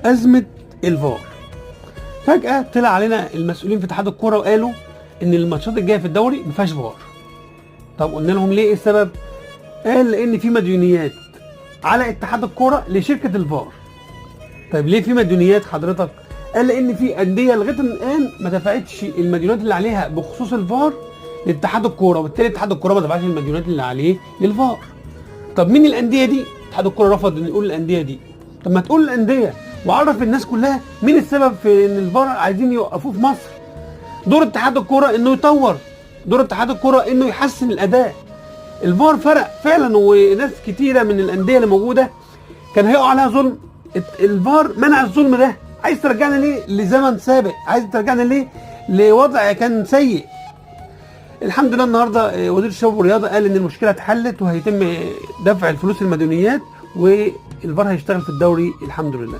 ازمة الفار. فجاة طلع علينا المسؤولين في اتحاد الكورة وقالوا ان الماتشات الجاية في الدوري ما فيهاش فار. طب قلنا لهم ليه، ايه السبب؟ قال لان في مديونيات على اتحاد الكورة لشركة الفار. طيب ليه في مديونيات حضرتك؟ قال لان في اندية لغاية الان ما دفعتش المديونات اللي عليها بخصوص الفار لاتحاد الكورة، وبالتالي اتحاد الكورة ما دفعش المديونات اللي عليه للفار. طب مين الاندية دي؟ اتحاد الكورة رفض ان يقول الاندية دي. طب ما تقول الاندية وعرف الناس كلها مين السبب في ان الفار عايزين يوقفوه في مصر. دور اتحاد الكورة انه يطور، دور اتحاد الكورة انه يحسن الاداء. الفار فرق فعلا، وناس كتيرة من الاندية اللي موجودة كان هيقع عليها ظلم، الفار منع الظلم ده. عايز ترجعنا ليه لزمن سابق؟ عايز ترجعنا ليه لوضع كان سيء؟ الحمد لله النهارده وزير الشباب والرياضة قال ان المشكلة اتحلت وهيتم دفع الفلوس المديونيات والفار هيشتغل في الدوري الحمد لله.